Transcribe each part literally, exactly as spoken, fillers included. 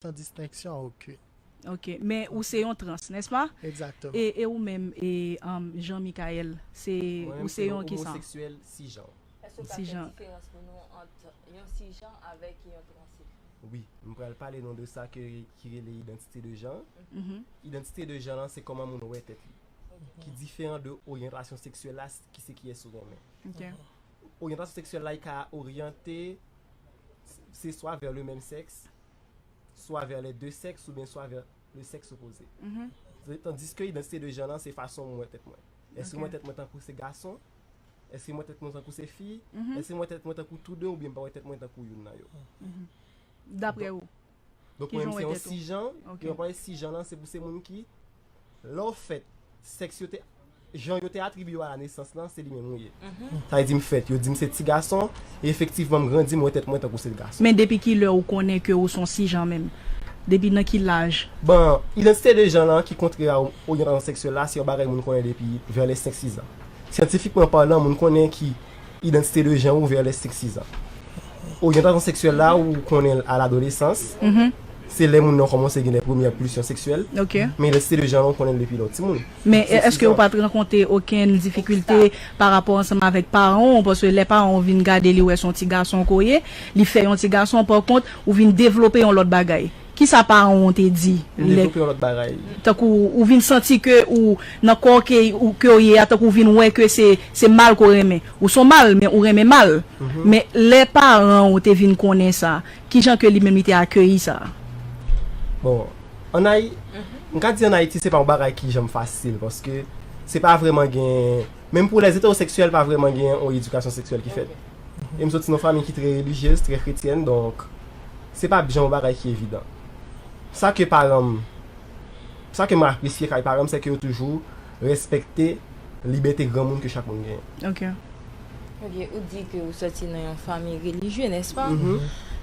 Sans distinction aucune. Ok, men ou se yon trans, n'est-ce pas? Exactement. E, e ou menm, e, um, Jean Michael, se, ou se yon kisa? Mwen menm se yon omoseksyèl sijan. Èske w ka fè diferans pou nou ant yon sijan avèk yon transsèks? Wi, m pral pale nou de sa ke, ki rele idantite de jan. Mhm. Idantite de jan lan, se kòman moun wè tèt li. Ki diferan de oryantasyon seksyèl la, ki se kiyès ou renmen. Ok. Oryantasyon seksyèl la, li ka oryante, se swa vè le menm sèks, swa vè le de sèks, oubyen swa vè le sèks opoze. Mhm. Tandis ke idantite de jan lan, se fason mwen wè tèt mwen. Èske mwen wè tèt mwen tankou se gason? Èske mwen wè tèt mwen tankou se fi? Mhm. Èske mwen wè tèt mwen tankou tou de, oubyen m pa wè tèt mwen tankou youn nan yo? Mhm. Daprè ou? Donk, mwen menm se yon sijan, e mwen pale sijan lan, se pou se moun ki, lè w fèt, sèks yo te, jan yo te atribye yo a la nesans lan, se li menm ou ye. Mhm. Sa vle di m fèt, yo di m se ti gason, e efektivman m grandi, m wè tèt mwen tankou se gason. Men depi kilè ou konnen ke ou se yon sijan menm? Depi nan ki laj? Bon, idantite de jan lan ki kontrè a oryantasyon seksyèl la, se yon bagay moun konnen depi vè le senk sis an. Syantifikman palan, moun konnen ki idantite de jan ou vè le senk sis an. Oryantasyon seksyèl la, ou konnen l a ladolesans. Mhm. Se lè moun nan kòmanse gen de premyè pulsyon seksyèl. Ok. Men idantite de jan lan, ou konnen l depi lè w timoun. Men èske ou pa t rankontre okenn difikilte pa rapò ansanm avèk paran w? Paske lè paran w vin gade li, wè se yon ti gason ke w ye, li fè yon ti gason, pa kont, ou vin devlope yon lòt bagay. Kisa paran w te di? Li devlope yon lòt bagay. Tankou ou vin santi ke ou nan kò ke, ou, ke w ye a, tankou ou vin wè ke se, se mal ke w renmen. Ou se yon mal, men ou renmen mal. Mhm. Men lè paran w te vin konnen sa, kijan ke li menm li te akeyi sa? Bon, an Ayi-, m ka di an Ayiti, se pa yon bagay ki janm fasil, paske se pa vrèman gen, menm pou lè etewoseksyèl, pa vrèman gen yon edikasyon seksyèl ki fèt. E m soti nan fanmi ki trè relijyez, trè kretyèn, donk se pa jan yon bagay ki evidan. Sa ke paran m, sa ke m apresye kay paran m, se ke yo toujou respekte libète granmoun ke chak moun genyen. Ok. Ok, ou di ke ou soti nan yon fanmi relijye, nèspa? Mhm.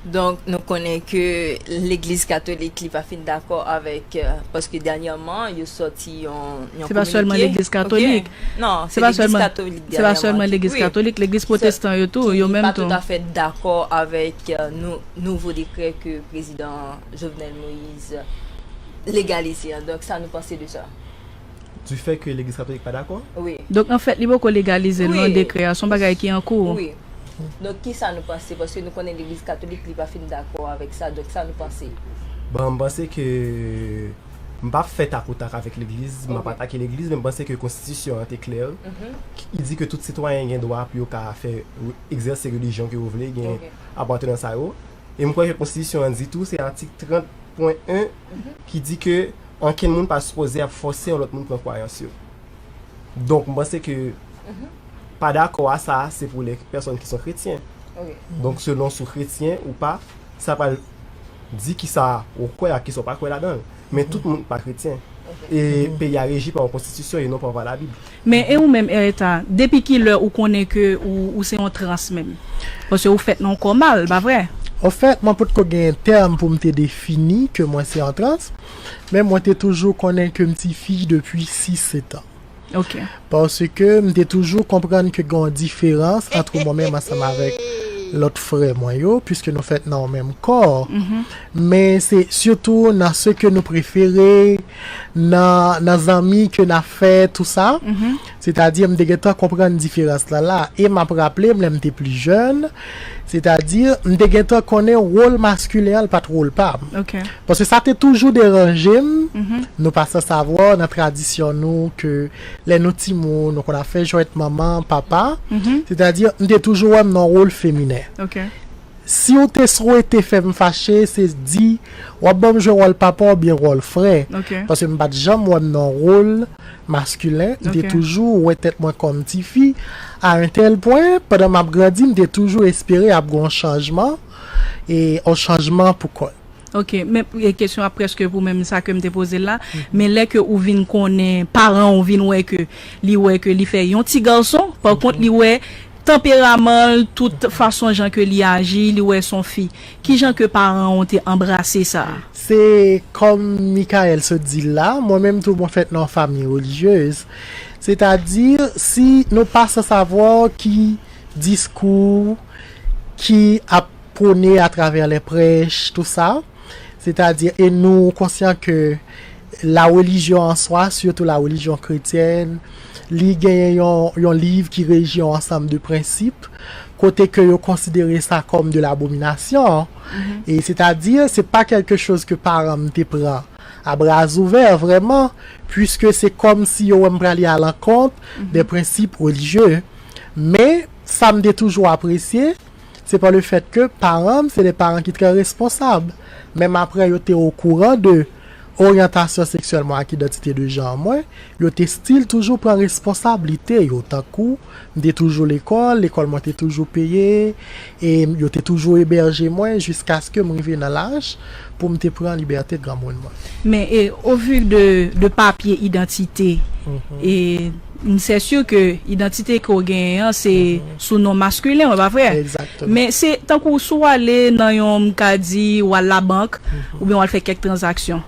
Donk, nou konnen ke legliz katolik, li pa fin dakò avèk, euh, paske dènyèman, yo sòti yon, yon kominike. Se pa sèlman legliz katolik. Ok. Non, se legliz katolik dènyèman ki, wi, legliz pwotestan yo tou, yo menm tou. Ki pa toutafè dakò avèk, euh, nou, nouvo dekrè ke prezidan Jovenel Moïse legalize an. Donk, sa nou panse de sa? Du fait que legliz katolik pa dakò? Wi. Donk, anfèt, li poko legalize l nan dekrè a, se yon bagay ki an kou. Wi. Donk, kisa nou panse? Paske nou konnen legliz katolik, li pa fin dakò avèk sa. Donk, sa nou panse? Bon, m panse ke m p ap fè takotak avèk legliz, m ap atake legliz, men m panse ke konstitisyon an te klè. Mhm. Ki di ke tout sitwayen gen dwa pou yo ka fè, egzèse relijyon ke yo vle, gen apartenans a yo. E m kwè ke konstitisyon an di tou, se atik trant pwen en ki di ke ankenn moun pa sipoze ap fòse yon lòt moun pran kwayans yo. Donk, m panse ke pa dakò a sa, se pou les personnes qui sont chrétiens. Ok. Donk, selon si w kretyen ou pa, sa pral di kisa ou kwè ak kisa w pa kwè ladan l. Men tout moun pa kretyen. Ok. E peyi a reji pa yon konstitisyon e non pa pa Labib. Men e ou menm, Ereta, depi kilè ou konnen ke ou, ou se yon trans menm? Paske ou fèt nan yon kò mal, pa vre? Anfèt, mwen potko gen tèm pou m te defini ke mwen se yon trans, men mwen te toujou konnen ke m tifi depi sis, sèt an. Ok. Paske m te toujou konprann ke gen yon diferans ant mwen menm ansanm avèk lòt frè mwen yo, piske nou fèt nan yon menm kò. Mhm. Men se sitou nan se ke nou prefere, nan, nan zanmi ke n ap fè, tou sa. Mhm. Sètadi, m te gentan konprann diferans lan la. E m ap raple m, lè m te pli jèn, sètadi, m te gentan konnen wòl maskilen an, l pa t wòl pa m. Ok. Paske sa te toujou deranje m, mhm, nou pa sansavwa nan tradisyon nou ke lè nou timoun, nou konn ap fè jwèt manman, papa. Mhm. Sètadi, m te toujou wè m nan wòl feminen. Ok. Si w te swete fè m fache, se di, w ap ban m jwe wòl papa oubyen wòl frè. Ok. Paske m pa t janm wè m nan wòl maskilen. M te, ok, toujou wè tèt mwen kòm tifi. A un tel pwen, pandan m ap grandi, m te toujou espere ap gen yon chanjman, e yon chanjman pou kò l. Ok, men, e, kesyon ap prèske pou menm sa ke m te poze l la. Mhm. Men lè ke ou vin konnen, paran ou vin wè ke li wè ke li fè yon ti gason, pa kont, mhm, li wè tanperaman l, tout fason jan ke li aji, li wè s on fi. Kijan ke paran ou te anbrase sa? Se kòm Michael sot di l la, mwen menm tou mwen fèt nan yon fanmi relijyez. Sètadi, si nou pa sansavwa ki diskou ki ap pwone atravè lè prèch, tou sa, Sètadi, e nou konsyan ke la religion en soi, surtout la religion chrétienne, li genyen yon, yon liv ki reji yon ansanm de prensip, kote ke yo konsidere sa kòm de labominasyon. E sètadi, se pa kèlke choz ke paran m te pran a bra ouvè, vrèman, puiske se kòm si yo wè m prale alankont de prensip relijye. Men, sa m te toujou apresye, se pa le fèt ke paran m se de paran ki trè responsab. Menm apre yo te okouran de oryantasyon seksyèl mwen ak idantite de jan mwen, yo te still toujou pran responsablite yo, tankou m te toujou lekòl, lekòl mwen te toujou peye, e yo te toujou ebèje mwen jiskaske m rive nan laj pou m te pran libète granmoun mwen. Men, e, au vu de, de papye idantite, e m sè si ke idantite ke w genyen an, se sou non maskilen, pa vre? Egzakteman. Men se tankou si w ale nan yon, m ka di, w al labank, oubyen w al fè kèk tranzaksyon.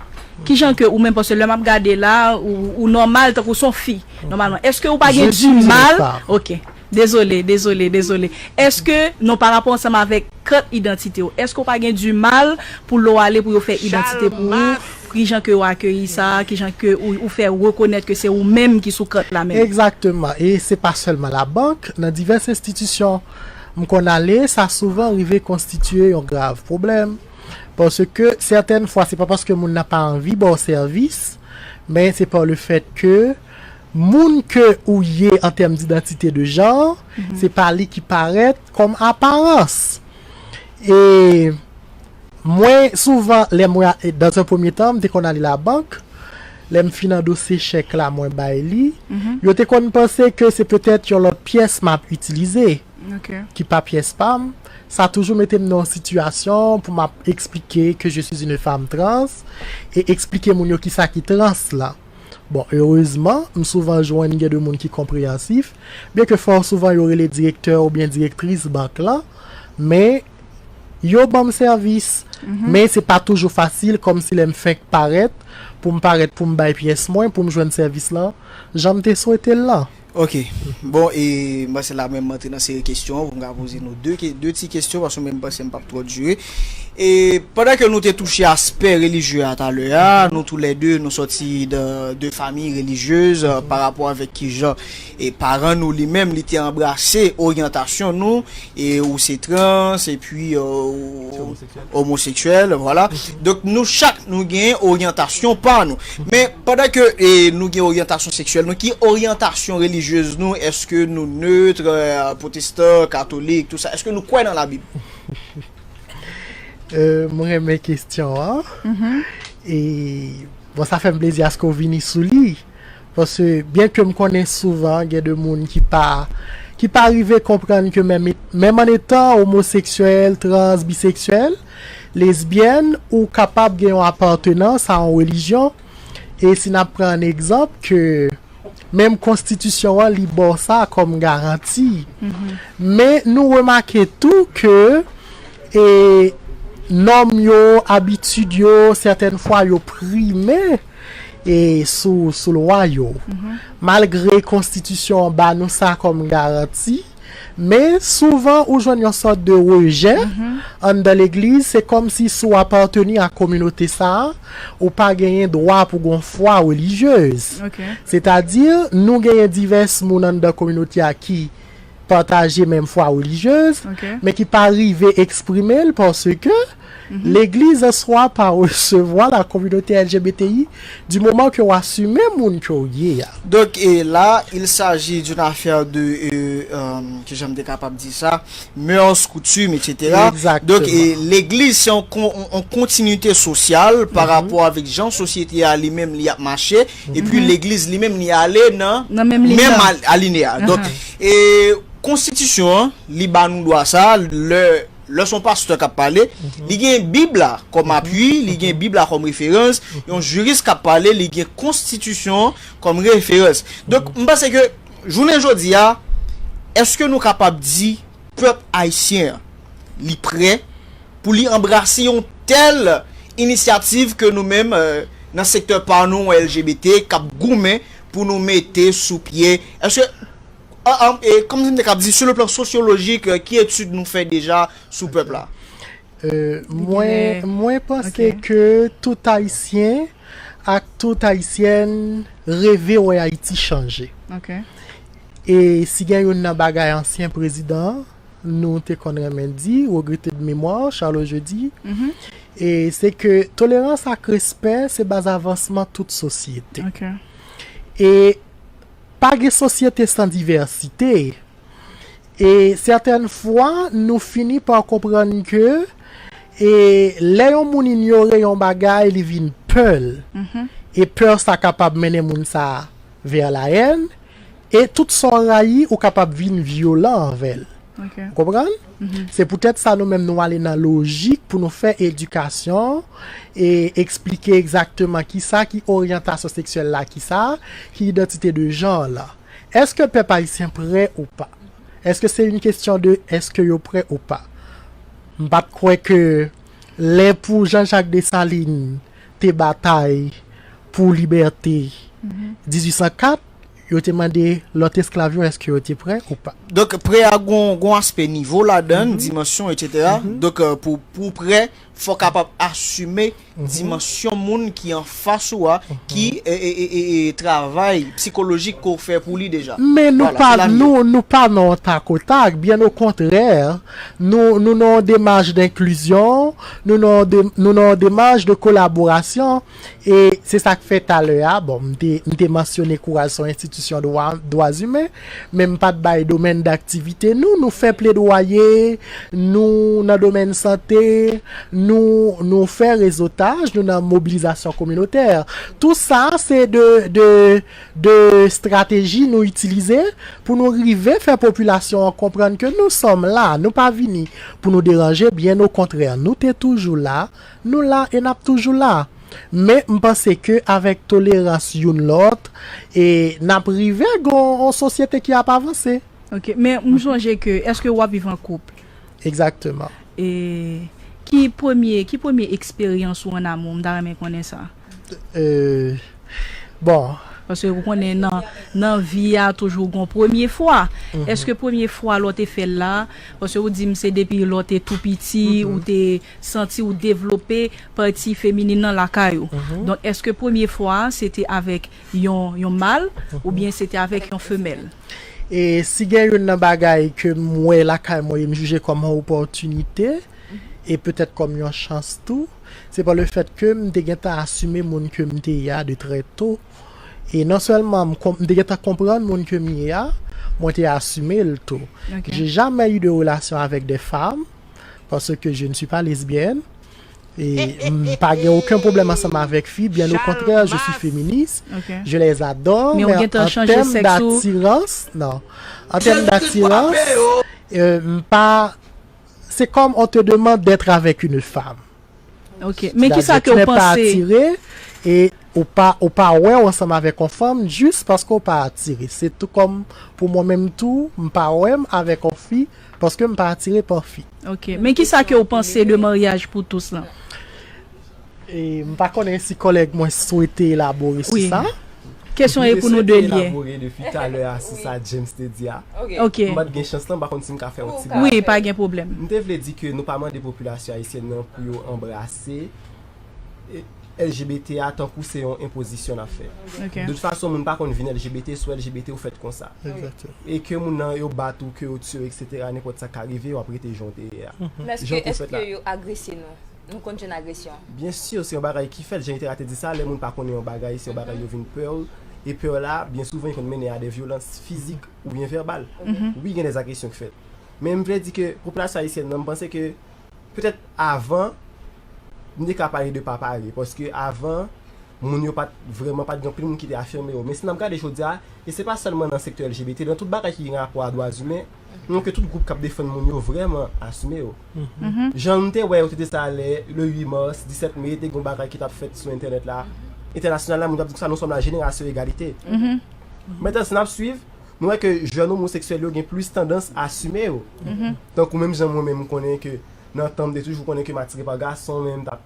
Kijan ke ou menm, paske lè m ap gade la, ou, ou nòmal tankou s on fi, nòmalman. Èske ou pa gen Je suis une dimal? Femme. Ok. Dezole, dezole, dezole. Èske, non, pa rapò ansanm avèk kat idantite w, èske ou pa gen dimal pou lè w ale pou yo fè idantite pou ou? Kijan ke w akeyi sa? Kijan ke ou, ou fè rekonèt ke se ou menm ki sou kat la menm? Egzakteman. E se pa sèlman labank, nan divès enstitisyon m konn ale, sa souvan rive konstitye yon grav pwoblèm. Paske sètèn fwa, se pa paske moun nan pa anvi ba w sèvis, men se pa le fèt ke moun ke ou ye an tèm didantite de jan, se pa li ki parèt kòm aparans. E mwen, souvan, lè mwen, dans un premier temps, m te konn ale labank, lè m fin andose chèk la, mwen bay li, yo te konn panse ke se petèt yon lòt pyès m ap itilize, ki pa pyès pa m. Sa toujou mete m nan yon sitiyasyon pou m ap eksplike ke je suis une femme trans e eksplike moun yo kisa ki trans la. Bon, erezman, m souvan jwenn gen de moun ki konpreyansif, byenke fò souvan yo rele direktè oubyen direktris bank lan, men yo ban m sèvis. Men se pa toujou fasil, kòmsi lè m fenk parèt, pou m parèt pou m bay pyès mwen, pou m jwenn sèvis lan, jan m te swete l lan. Ok. Bon, e mwen se la menm m antre nan seri kesyon an pou m ka poze nou de, ke- de ti kesyon, paske mwen m panse m p ap twò dire. E pandan ke nou te touche aspè relijye a talè a, nou toulède nou sòti de, de fanmi relijyez, euh, pa rapò avèk kijan e paran nou li menm li te anbrase oryantasyon nou, e ou se trans, epi euh, ou omoseksyèl, vwala. Donk nou chak nou gen oryantasyon pa nou. Men pandan ke e, nou gen oryantasyon seksyèl nou, ki oryantasyon relijyez nou? Èske nou netre, euh, pwotestan, katolik, tou sa? Èske nou kwè nan Labib? Euh, mwen renmen kesyon an. E bon, sa fè m plezi aske w vini sou li. Paske byenke m konnen souvan gen de moun ki pa ki pa rive konprann ke menm, menm an etan omoseksyèl, trans, biseksyèl, lesbyèn, ou kapab gen yon apartenans a yon relijyon. E si n ap pran an egzanp ke menm konstitisyon an li ba w sa kòm garanti. Men nou remake tou ke e nòm yo, abitid yo, sètèn fwa yo prime e sou, sou lwa yo. Malgre konstitisyon an ba nou sa kòm garanti, men souvan ou jwenn yon sòt de rejè anndan legliz, se kòmsi si w aparteni a kominote sa a, ou pa genyen dwa pou gon fwa relijyez. Sètadi, nou genyen divès moun anndan kominote a ki pataje menm fwa relijyez, men ki pa rive eksprime l paske legliz an swa pa resevwa la kominote L G B T I di moman ke w asime moun ke w ye a. Donc, et là, il s'agit d'une affaire de, euh, euh, kijan m te kapab di sa, mœurs, coutumes, et cetera. Exactement. Donc, e legliz se yon kon- yon kontinite sosyal pa rapò avèk jan sosyete a li menm li ap mache, epi legliz li menm li ale nan Nan menm liy nan. Al- alineya. Donk, e konstitisyon an li ba nou dwa sa, lè lè s on pastè k ap pale, li gen Bib la kòm apui, li gen Bib la kòm referans, yon jiris k ap pale, li gen konstitisyon an kòm referans. Donk, m panse ke jounen jodi a, èske nou kapab di pèp ayisyen an li prè pou li anbrase yon tèl inisyativ ke nou menm, euh, nan sektè pa nou L G B T k ap goumen pou nou mete sou pye? Èske, an, an, e, kòm si m te kab di, sou le plan sosyolojik, euh, ki etid nou fè deja sou pèp la? Euh, mwen, mwen panse ke tout Ayisyen ak tout Ayisyèn reve wè Ayiti chanje. Ok. E si gen youn nan bagay ansyen prezidan nou te konn renmen di, regrete de memwa, Charlot Jeudy, e se ke tolerans ak respè se baz avansman tout sosyete. Ok. E pa gen sosyete san divèsite. E sètèn fwa, nou fini pa konprann ke e lè yon moun inyore yon bagay, li vin pè l. E pè sa kapab mennen moun sa vè la haine. E tout sa w rayi, ou kapab vin vyolan anvè l. Ok. Ou konprann? Se poutèt sa nou menm nou ale nan lojik pou nou fè edikasyon e eksplike egzakteman kisa ki oryantasyon seksyèl la, kisa ki idantite de jan la. Èske pèp ayisyen prè ou pa? Èske se yon kesyon de èske yo prè ou pa? M pa t kwè ke lè pou Jean-Jacques Dessalines te batay pou libète dizuit san kat, yo te mande lòt esklav yo èske yo te prè ou pa. Donk, prè a gon, gon aspè nivo ladan l, dimansyon, etsetera. Donk, euh, pou, pou prè, fò w kapab asime dimansyon moun ki anfas ou a, ki e, e, e, e, e travay psikolojik ke w fè pou li deja. Men nou pa nou, nou pa nan yon takotak, byen okontrè, nou, nou nan yon demach denklizyon, nou nan yon de, nou nan yon demach de kolaborasyon, e se sa k fè talè a, bon, m te, m te mansyone Kouraj se yon enstitisyon dwa, dwa imen, men m pa t bay domèn daktivite nou, nou fè pledwaye, nou nan domèn sante, nou, nou fè rezotaj, nou nan mobilizasyon kominotè. Tou sa, se de, de, de estrateji nou itilize pou nou rive fè popilasyon an konprann ke nou sòm la, nou pa vini pou nou deranje, byen okontrè, nou te toujou la, nou la e n ap toujou la. Men m panse ke avèk tolerans youn lòt, e n ap rive gen yon sosyete ki ap avanse. Ok, men m sonje ke, èske w ap viv an koup? Egzakteman. E ki premye, ki premye eksperyans ou an amour? M ta renmen konnen sa. Euh, bon. Paske ou konnen nan, nan vi a toujou gon premye fwa. Èske premye fwa lè w te fè l la, paske ou di m se depi lè w te tou piti, ou te santi ou devlope pati feminin nan lakay ou. Donk, èske premye fwa a, se te avèk yon, yon mal, oubyen se te avèk yon femèl? E si gen youn nan bagay ke m wè lakay mwen e m jije kòm yon opòtinite, e petèt kòm yon chans tou, se pa le fèt ke m te gentan asime moun ke m te ye a de trè to. E non sèlman m, m te gentan konprann moun ke m ye a, mwen te asime l tou. J'ai jamais eu de relation avec des femmes, parce que je ne suis pas lesbienne. E m pa gen okenn pwoblèm ansanm avèk fi, byen okontrè, je suis féministe, je les adore, men an tèm datirans, non. An tèm datirans, euh, m pa, c'est comme on te demande d'être avec une femme. Ok, men kisa ke w panse? E ou pa, ou pa wè w ansanm avèk yon fanm jis paske w pa atire. Se tou kòm pou mwen menm tou, m pa wè m avèk yon fi paske m pa atire pa fi. Ok, men kisa ke w panse de maryaj pou tous lan? E m pa konnen si kòlèg mwen swete elabore sou sa. Kesyon e pou nou de l ye. Elabore depi talè a sou sa James te di a. Ok. M pa t gen chans lan, m pa konn si m ka fè yon ti Wi, pa gen pwoblèm. M te vle di ke nou pa mande popilasyon ayisyèn nan pou yo anbrase L G B T a tankou se yon enpozisyon n ap fè. De tout fason, moun pa konn vin L G B T, si w L G B T ou fèt konsa. E ke moun nan yo bat ou, ke yo tiye w, etsetera, nenpòt sa ka rive, w ap rete jan w te ye a. Men èske, èske yo agrese nou? Nou konn jwenn agresyon? Byen si, se yon bagay ki fèt, jan Itera te di sa, lè moun pa konnen yon bagay, se yon bagay yo vin pè w, e pè w la, byen souvan, li konn mennen a de vyolans fizik oubyen vèbal. Wi, gen de agresyon ki fèt. Men m vle di ke popilasyon ayisyèn nan, m panse ke petèt avan, m te ka pale de pa pare, paske avan, moun yo pa t vrèman, pa t gen anpil moun ki te afime yo. Men si n ap gade jodi a, e se pa sèlman nan sektè L G B T, nan tout bagay ki gen rapò a dwa imen, nou wè ke tout gwoup k ap defann moun yo vrèman asime yo. Jan n te wè yo te di sa lè, le uit mas, disèt me, te gen yon bagay ki t ap fèt sou entènèt la, entènasyonal la, moun yo t ap di konsa, nous sommes la génération égalité. Mentnan, si n ap swiv, nou wè ke jèn omoseksyèl yo gen plis tandans asime yo. Tankou menm jan mwen menm m konnen ke nan tan m te toujou konnen ke m atire pa gason, men m t ap,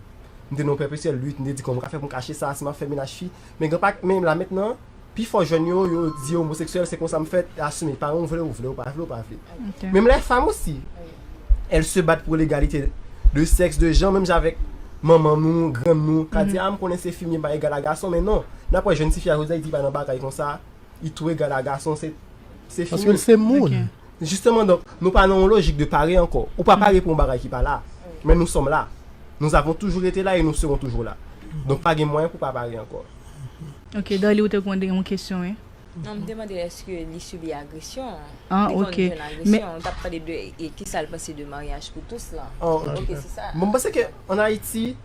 m te nan yon pèpetyèl lit, m te di kòman m ka fè pou m kache sa, si m ap fè mennaj fi. Men gen pa, men la mentnan, pifò jèn yo, yo di omoseksyèl, se konsa m fèt, asime. Paran w vle, ou vle, ou pa vle, ou pa vle. Menm les femmes aussi, elles se battent pour l'égalité de sèks, de jan, menm jan avèk manman nou, grann nou, ka di, a, m konnen se fi m ye, m pa egal a gason, men non. N ap wè jèn tifi a jodi a, li di pa nan bagay konsa, li tou egal a gason, se, se fini. Paske l se moun. Justement, donc, nous pas dans une logique de parer encore. Ou pas parer pour un bagage qui pas là. Mais nous sommes là. Nous avons toujours été là et nous serons toujours là. Donc, pas de moyen pour pas parer encore. Ok, Darly, ou te konn gen yon kesyon, wi. Non, m te mande èske li sibi agresyon. Ah, Li konn ok. jwenn agresyon. Ou t ap pale de e, kisa l panse de maryaj pou tous lan. Oh, Ok, se sa. Bon, m panse ke an Ayiti,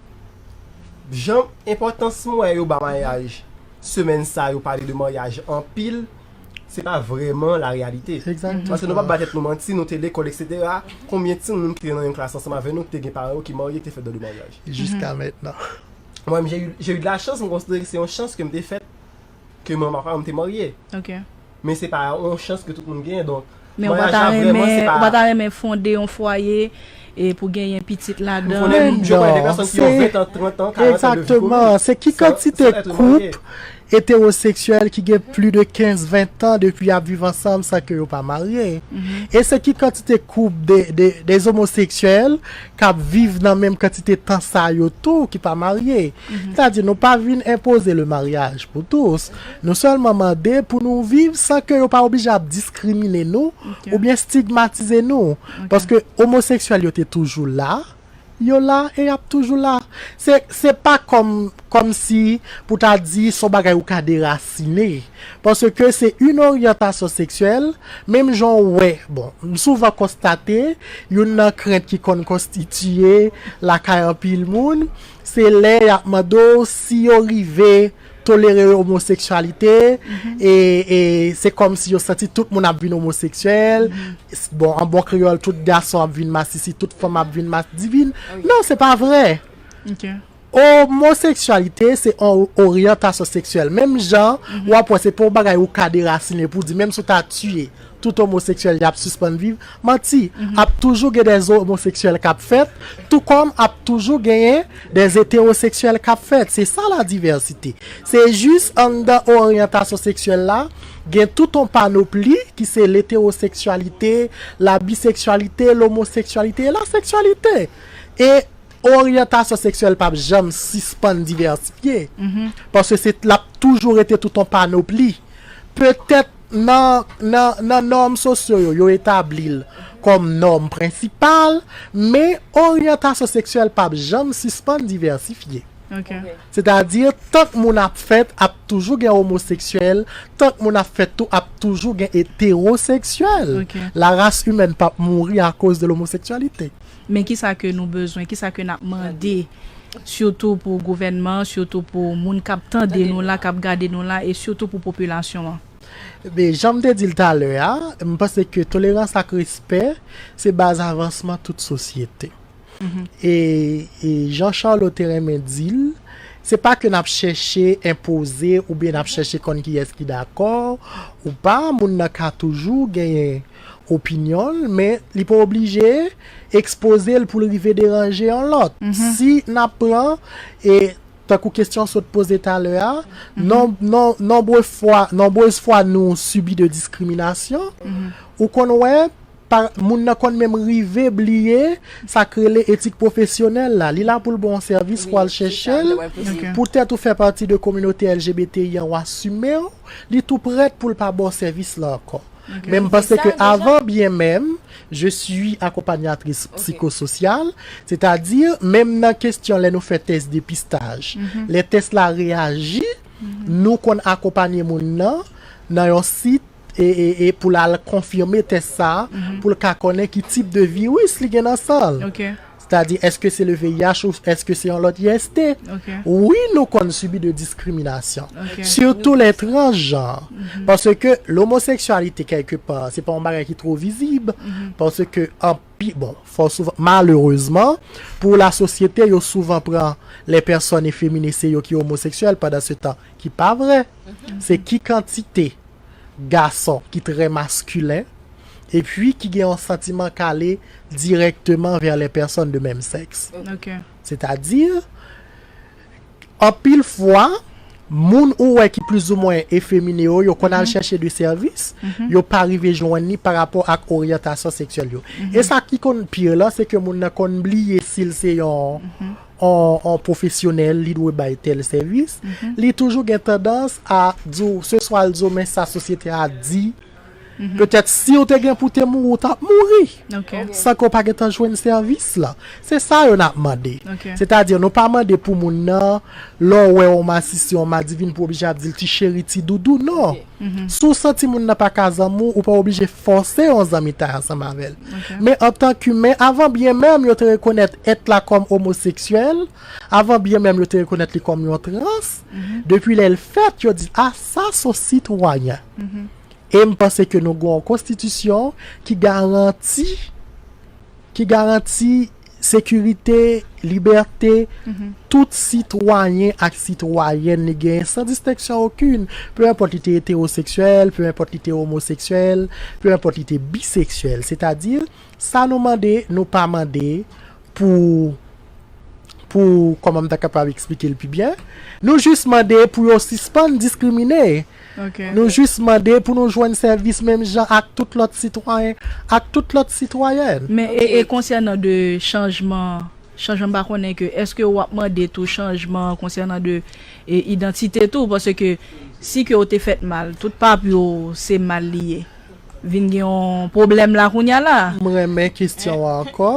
jan enpòtans m wè yo ba maryaj, semèn sa yo pale de maryaj anpil, se pa vrèman la reyalite. Exactement. Paske nou pa ba tèt nou manti, nou te lekòl, et cetera. Konbyen timoun ki te nan yon klas ansanm avè nou ki te gen paran yo ki marye, ki te fè dan de maryaj? Jusqu'à maintenant. Mwen, j'ai eu, j'ai eu de la chance, m konsidere ke se yon chans ke m te fèt, ke manman papa m te marye. Ok. Men se pa yon chans ke tout moun genyen, donk. Men ou pa ta renmen, ou pa ta renmen fonde yon fwaye e pou genyen pitit ladan. Fondé, je connais des personnes qui ont vingt ans, trente ans, quarante ans de vie commune. Exactement. Se ki kantite koup etewoseksyèl ki gen plis de kenz, ven tan depi y ap viv ansanm san ke yo pa marye? E se ki kantite koup de, de, de omoseksyèl k ap viv nan menm kantite tan sa yo tou ki pa marye? Sètadi, nou pa vin enpoze le maryaj pou tous. Nou sèlman mande pou nou viv san ke yo pa oblije ap diskrimine nou oubyen stigmatize nou. Paske omoseksyèl yo te toujou la, yo la e y ap toujou la. Se, se pa kòm, kòmsi pou ta di se yon bagay ou ka derasine. Paske se yon oryantasyon seksyèl, menm jan w wè, bon, m souvan konstate, youn nan krent ki konn konstitiye lakay anpil moun, se lè y ap mande w si yo rive tolere omoseksyalite, e, e se kòmsi yo santi tout moun ap vin omoseksyèl. S- Bon, an bon kreyòl, tout gason ap vin masisi, tout fanm ap vin mas divin. Non, se pa vre. Ok. Omoseksyalite se yon oryantasyon seksyèl. Menm jan, w ap wè se pa yon bagay ou ka derasine pou di, menm si w ta tiye tout omoseksyèl, y ap sispann viv. Manti, ap toujou gen de omoseksyèl k ap fèt, tou kòm ap toujou genyen de etewoseksyèl k ap fèt. Se sa la divèsite. Se jis anndan oryantasyon seksyèl la, gen tout yon panopli ki se letewoseksyalite, labiseksyalite, lomoseksyalite e laseksyalite. E oryantasyon seksyèl p ap janm sispann divèsifye. Paske se, l ap toujou rete tout yon panopli. Petèt nan, nan, nan nòm sosyo yo, yo etabli l kòm nòm prensipal, men oryantasyon seksyèl p ap janm sispann divèsifye. Ok. Sètadi, tank moun ap fèt, ap toujou gen omoseksyèl, tank moun ap fèt tou, ap toujou gen etewoseksyèl. Ok. La race humaine p ap mouri akoz de lomoseksyalite. Men kisa ke nou bezwen, kisa ke n ap mande, sitou pou gouvènman, sitou pou moun k ap tande nou la, k ap gade nou la, e sitou pou popilasyon an? Men, jan m te di l talè a, m panse ke tolerans ak respè se baz avansman tout sosyete. E, e jan Charlot te renmen di l, se pa ke n ap chèche enpoze oubyen n ap chèche konn kiyès ki dakò ou pa. Moun nan ka toujou genyen opinyon l, men li pa oblije ekspoze l pou l rive deranje yon lòt. Si n ap pran, e tankou kesyon sot poze talè a, non, non, nonbre fwa, nonbrez fwa nou sibi de diskriminasyon, ou konn wè, pa, moun nan konn menm rive bliye sa k rele etik pwofesyonèl la. Li la pou l ba w yon sèvis, fò w al chèche l. Poutèt ou fè pati de kominote L G B T I an, w asime w, li tou prèt pou l pa ba w sèvis la ankò. Men m panse ke avan byen menm, je suis accompagnatrice psychosociale, sètadi, menm nan kesyon lè nou fè tès depistaj, lè tès la reyaji, nou konn akonpanye moun nan, nan yon sit, e, e, e pou l al konfime tès sa a, pou l ka konnen ki tip de viris li gen nan san l. Ok. Sètadi, èske se le V I H ou èske se yon lòt I S T? Ok. Wi, nou konn sibi de diskriminasyon. Ok. Sitou lè transjan. Paske lomoseksyalite, kèlkepa, se pa yon bagay ki twò vizib. Paske, anpi, bon, fò souvan, malerezman, pou lasosyete, yo souvan pran les personnes efféminées, se yo ki omoseksyèl, pandan se tan, ki pa vre. Se ki kantite gason ki trè maskilen, epi ki gen yon santiman k ale dirèkteman vè les personnes de même sexe. Ok. Sètadi, anpil fwa, Moun ou wè ki plizoumwen efemine yo, yo konn al chèche de sèvis, yo pa rive jwenn li pa rapò ak oryantasyon seksyèl yo. E sa ki konn pire la, se ke moun nan konn bliye si l se yon, yon, yon pwofesyonèl, li dwe bay tèl sèvis. Li toujou gen tandans a di w, se swa l di w, men sa sosyete a di, petèt si w te gen pou te mouri, w t ap mouri. San ke w pa gentan jwenn sèvis la. Se sa yo n ap mande. Sètadi, nou pa mande pou moun nan, lè w wè w masisi, w madivin, pou oblije ap di l ti cheri, ti doudou, non. Si w santi moun nan pa ka zanmi w, ou pa oblije fòse yon zanmitay ansanm avè l. Men antanke imen, avan byen menm yo te rekonèt èt la kòm omoseksyèl, avan byen menm yo te rekonèt li kòm yon trans, depi lè l fèt, yo di, a, sa se yon sitwayen. E m panse ke nou gen yon konstitisyon ki garanti, ki garanti sekirite, libète tout sitwayen ak sitwayèn li genyen san distenksyon okenn, pe enpòt li te etewoseksyèl, pe enpòt li te omoseksyèl, pe enpòt li te biseksyèl. Sètadi, sa nou mande, nou pa mande pou, pou, kòman m ta kapab eksplike l pi byen? Nou jis mande pou yo sispann diskrimine. Nou jis mande pou nou jwenn sèvis menm jan ak tout lòt sitwayen, ak tout lòt sitwayèn. Men e, e konsènan de chanjman, chanjman m pa konnen ke, èske w ap mande tou chanjman konsènan de e, idantite tou, paske si ke w te fèt mal, tout papye w se mal li ye. Vin gen yon pwoblèm la kounye a la. M renmen kesyon an ankò.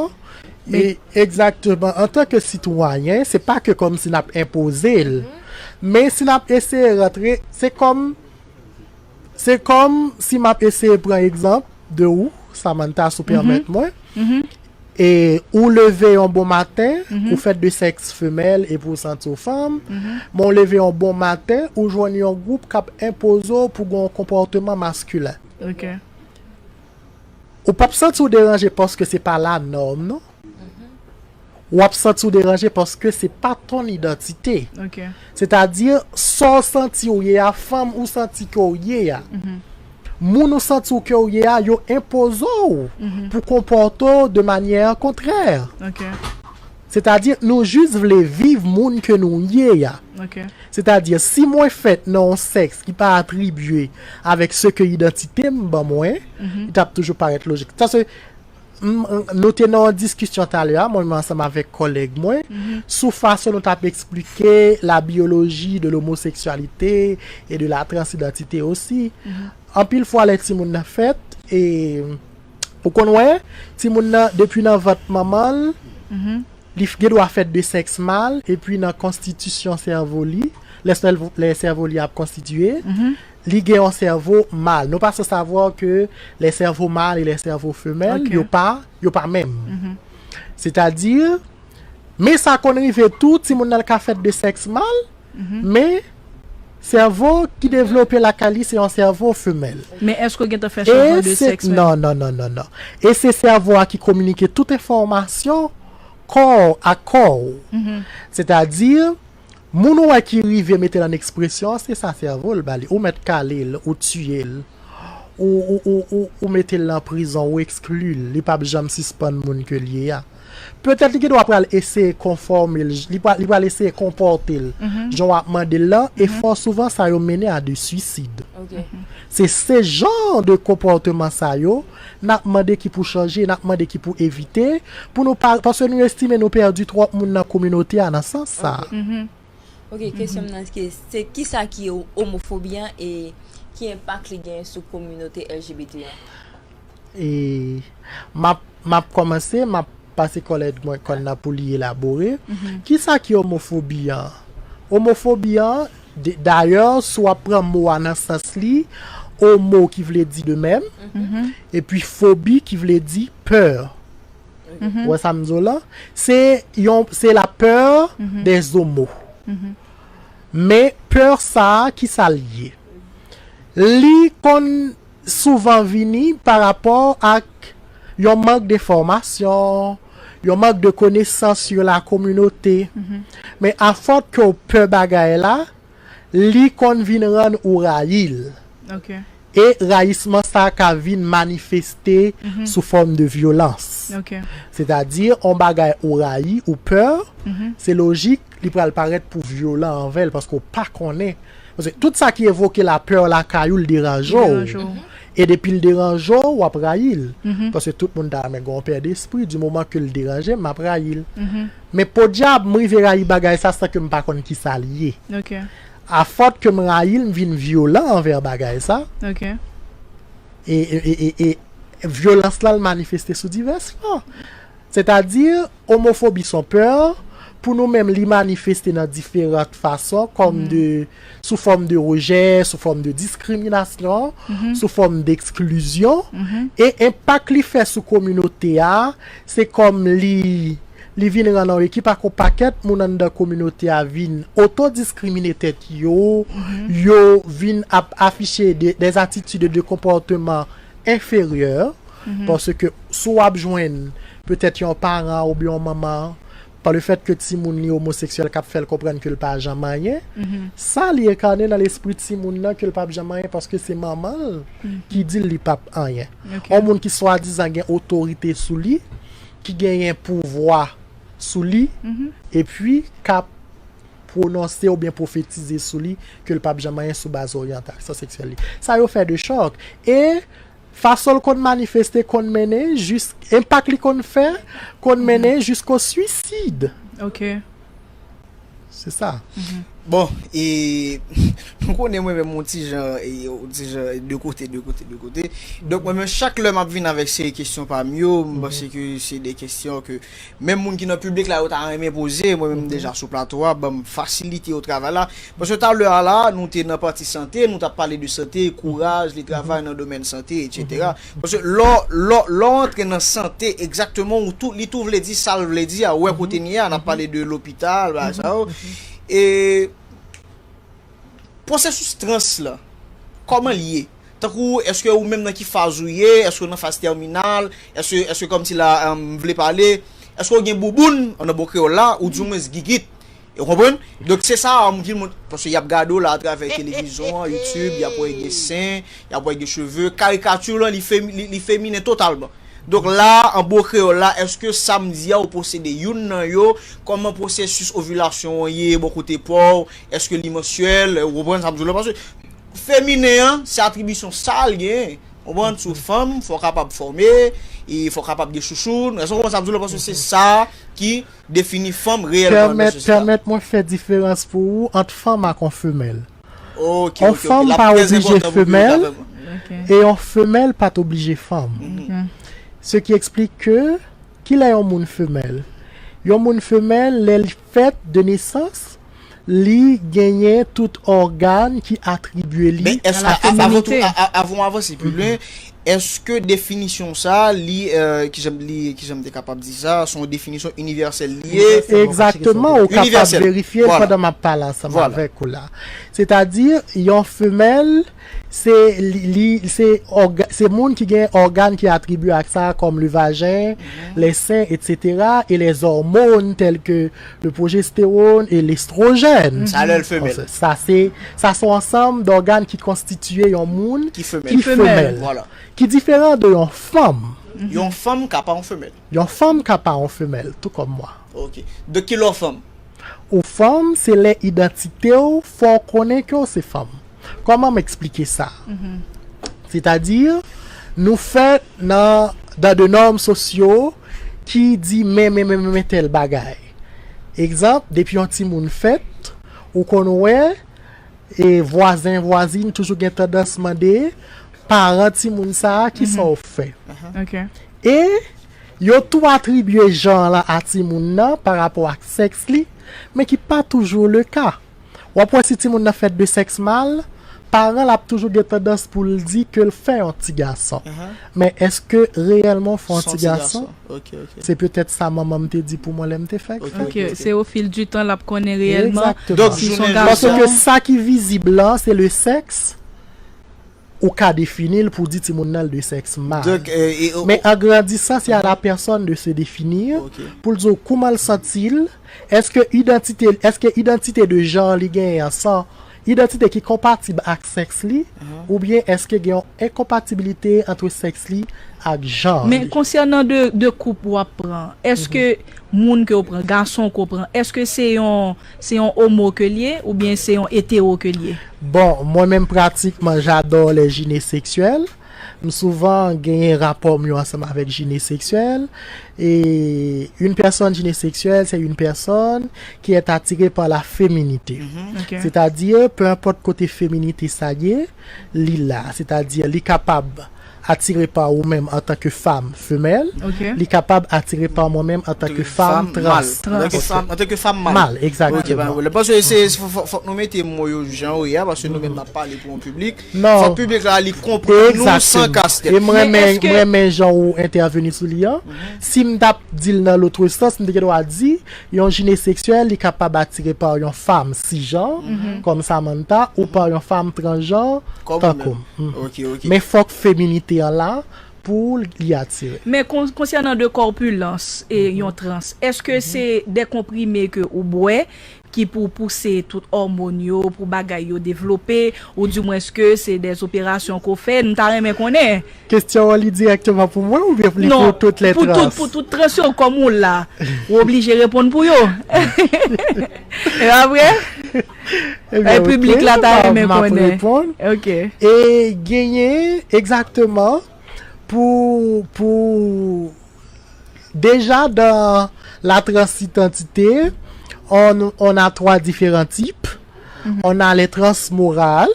E egzakteman, antanke sitwayen, se pa ke kòmsi n ap enpoze l. Men si n ap eseye rantre, se kòm, se kòm si m ap eseye pran egzanp de ou, Samantha, si w pèmèt mwen. E ou leve yon bon maten, ou fèt de sèks femèl epi w santi w fanm. Men w leve yon bon maten, ou jwenn yon gwoup k ap enpoze w pou gen yon konpòteman maskilen. Ou p ap santi w deranje paske se pa lanòm, non. W ap santi w deranje paske se pa ton idantite. Sètadi, sa w santi w ye a, fanm ou santi ke w ye a, moun ou santi w ke w ye a, yo enpoze w pou konpòte w de manyè kontrè. Sètadi, nou jis vle viv moun ke nou ye a. Sètadi, si mwen fèt nan yon sèks ki pa atribye avèk se ke idantite m ban mwen, li t ap toujou parèt lojik. Sa se, m, nou te nan yon diskisyon talè a, mwen menm ansanm avèk kòlèg mwen, sou fason nou t ap eksplike la biologie de l'homosexualité et de la transidentité aussi. Anpil fwa, lè timoun nan fèt, e, ou konn wè, timoun nan, depi nan vant manman l, li f-, gen dwa fèt de sèks mal, epi nan konstitisyon sèvo li, lè sèvo, lè sèvo li ap konstitiye, li gen yon sèvo mal. Nou pa sans savoir que les cerveaux mâles et les cerveaux femelles, yo pa, yo pa menm. Sètadi, men sa konn rive tou, timoun nan ka fèt de sèks mal, men sèvo ki devlope lakay li se yon sèvo femèl. Men èske w gentan fè chanjman de sèks menm? Non, non, non, non, non. E se sèvo a ki kominike tout enfòmasyon kò a kò w. Sètadi, moun ou wè ki rive mete l an ekspresyon, se sa sèvo l ba li. Ou mèt kale l, ou tiye l, ou, ou, ou, ou, ou mete l nan prizon, ou ekskli l, li p ap janm sispann moun ke l ye a. Petèt li gen dwa pral eseye konfòme l, li pral, li pral eseye konpòte l jan w ap mande l lan, e fò souvan sa yo mennen a de suicide. Se, se jan de konpòteman sa yo n ap mande ki pou chanje, n ap mande ki pou evite, pou nou pa, paske nou estime nou pèdi twòp moun nan kominote a nan sans sa. Ok, kesyon m nan, se, se kisa ki o-, omofobi an e ki enpak li genyen sou kominote L G B T an? E m ap, m ap kòmanse, m ap pase kòlèg mwen kòn nan pou li elabore. Kisa ki omofobi an? Omofobi an, d-, dayè, si w ap pran mo a nan sans li, omo ki vle di de menm, epi fobi ki vle di pè. Ou wè sa m di w la? Se yon, se la peur des homos. Men pè sa a, kisa l ye? Li konn souvan vini pa rapò ak yon mank de fòmasyon, yon mank de konesans sur la communauté. Men afòs ke w pè bagay la, li konn vin rann ou rayi l. E rayisman sa a ka vin manifeste sou fòm de vyolans. Sètadi, yon bagay ou rayi, ou pè, se lojik, li pral parèt pou vyolan anvè l, paske w pa konnen. Paske tout sa ki evoke lapè lakay ou, l deranje w. E depi l deranje w, w ap rayi l. Paske tout moun ta renmen gen yon pè despri, di moman ke l deranje m, m ap rayi l. Men podyab, m rive rayi bagay sa san ke m pa konn kisa l ye. Afòt ke m rayi l, m vin vyolan anvè bagay sa. E, e, e, e, e vyolans la, l manifeste sou divès fòm. Sètadi, omofobi s on pè, pou nou menm, li manifeste nan diferan fason, kòm de, sou fòm de rejè, sou fòm de diskriminasyon, sou fòm de eksklizyon, e enpak li fè sou kominote a, se kòm li, li vin rann yon ekip ak yon pakèt moun anndan kominote a vin otodiskrimine tèt yo, yo vin ap afiche de, des attitudes et de comportements inférieurs, paske si w ap jwenn petèt yon paran oubyen yon manman, pa le fèt ke timoun li omoseksyèl k ap fè l konprann ke l pa janm anyen, sa li enkane nan lespri timoun nan ke l p ap janm anyen paske se manman l ki di l li p ap anyen. Yon moun ki swadizan gen otorite sou li, ki genyen pouvwa sou li, epi k ap pwononse oubyen pwofetize sou li ke l p ap janm anyen sou baz oryantasyon seksyèl li. Sa yo fè de chòk. E fason l konn manifeste konn mennen jis, enpak li konn fè konn mennen jisko swisid. Se sa. Bon, e nou konnen mwen menm yon ti jan, e, yon ti jan de kote, de kote, de kote. Donk mwen menm chak lè m ap vin avèk seri kesyon pa m yo, m panse ke se de kesyon ke menm moun ki nan piblik la yo ta renmen poze, mwen menm deja sou plato a, ban m fasilite yo travay la. Paske talè a la, nou te nan pati sante, nou t ap pale de sante, kouraj, li travay nan domèn sante, etsetera. Paske lè w, lè w, lè w antre nan sante, egzakteman, ou tou, li tou vle di sa l vle di a, ou wè kote n ye a, n ap pale de lopital, bagay sa yo. E pwosesis trans la, kòman l ye? Tankou, èske ou menm nan ki faz ou ye? Èske w nan faz tèminal? Èske, èske kòmsi la, m vle pale, èske w gen bouboun, nan bon kreyòl la, ou di omwens gigit? Ou konprann? Donk se sa, anpil moun, paske y ap gade w la atravè televizyon an, YouTube, y ap wè gen sen, y ap wè gen cheve. Karikati lan, li, femi, li, li feminen totalman. Donk la, an bon kreyòl la, èske sa m di a ou posede youn nan yo? Kòman pwosesis ovilasyon an ye bò kote pa w? Èske li mansyèl? Ou konprann sa m di w la? Paske feminen an, se atribisyon sa l genyen. Ou konprann? Si w fanm, fò w kapab fòme, e fò w kapab gen chouchoun. Èske w konprann sa m di w la? Paske se sa ki defini fanm reyèlman nan sosyete a. Pèmèt mwen fè diferans pou ou ant fanm ak yon femèl. Yon fanm pa oblije femèl, e yon femèl pa t oblije fanm. Ce qui explique que, kilè yon moun femèl? Yon moun femèl, lè l fèt de nesans, li genyen tout ògàn ki atribye li. Men èske, avan tou, avan w avanse pi lwen, èske definisyon sa a, li, kijan, li, kijan m te kapab di sa, se yon definisyon inivèsèl li ye? Egzakteman, ou kapab verifye l pandan m ap pale ansanm avèk ou la. Sètadi, yon femèl, se li, li se òga, se moun ki gen ògàn ki atribye ak sa, kòm le vajen, les seins, etsetera, e les hormones telles que le progestérone et l'estrogène. Sa lè l femèl. Sa se, sa se yon ansanm dògàn ki konstitiye yon moun ki femèl. Ki diferan de yon fanm. Yon fanm ka pa yon femèl. Yon fanm ka pa yon femèl, tou kòm mwa. Ok. Donk kilè w fanm? Ou fanm, se lè idantite w fè w konnen ke w se fanm. Kòman m eksplike sa? Sètadi, nou fèt nan, dans de normes sociaux ki di men, men, men, men, men tèl bagay. Egzanp, depi yon timoun fèt, ou konn wè, e vwazen, vwazin toujou gen tandans mande paran timoun sa a kisa w fè. E yo tou atribye jan lan a timoun nan pa rapò ak sèks li, men ki pa toujou le ka. W ap wè si timoun nan fèt de sèks mal, paran l ap toujou gen tandans pou l di ke l fè yon ti gason. Men èske reyèlman w fè yon ti gason? Se petèt sa manman m te di pou mwen lè m te fèk fèt. Se au fil du temps l ap konnen reyèlman si s on gason. Paske sa ki vizib lan, se le sèks. Ou ka defini l pou di timoun nan l de sèks mal. Men an grandisan, se a la pèsòn de se definir pou l di w kouman l santi l, èske idantite, èske idantite de jan li genyen an san idantite ki konpatib ak sèks li, oubyen èske gen yon enkonpatibilite ant sèks li ak jan li? Men konsènan de, de koup w ap pran, èske moun ke w pran, gason ke w pran, èske se yon, se yon omo ke l ye, oubyen se yon etero ke l ye? Bon, mwen menm pratikman, j'adore les gynécomasturbateurs. M souvan genyen rapò m yo ansanm avèk jinesekswèl. Et une personne gynécomasturbatée, c'est une personne qui est attirée par la féminité. Ok. C'est-à-dire, peu importe kote feminite sa ye, li la. C'est-à-dire, li kapab atire pa ou menm antan ke fanm femèl, Ok. li kapab atire pa mwen menm antan ke fanm trans. Trans. Antanke fanm, antanke fanm mal. Mal, Ok, egzakteman. Paske se, fò, fò, fòk nou mete mo yo jan yo ye a, paske nou menm n ap pale pou yon piblik. Non. Fòk piblik la li konprann nou san Egzakteman. kastèt. E mwen Men renmen, èske- mwen renmen jan ou entèveni sou li an. Si m t ap di l nan lòt sans, m te gen dwa di, yon jinesekswèl, li kapab atire pa yon fanm sijan, kòm Samantha, ou pa yon fanm transjan, Kòm tankou ou m. Ok, ok. Men fòk feminite an la pou li atire. Men kon, konsènan de kòpilans e yon trans, èske se de konprime ke ou bwè ki pou pouse tout òmòn yo, pou bagay yo devlope, ou dimwens ke se de operasyon ke w fè? M ta renmen konnen. Kesyon an li dirèkteman pou mwen oubyen li Non, pou tout lè pou tout, trans? Pou tout trans yo, kòm ou la, ou oblije reponn pou yo. E pa vre? Ebyen, E ok, piblik la ta m ap- renmen m ap konnen. Reponn. Ok. E genyen egzakteman pou, pou déjà dans la transidentité, on, on a trois différents types. On a les trans morales,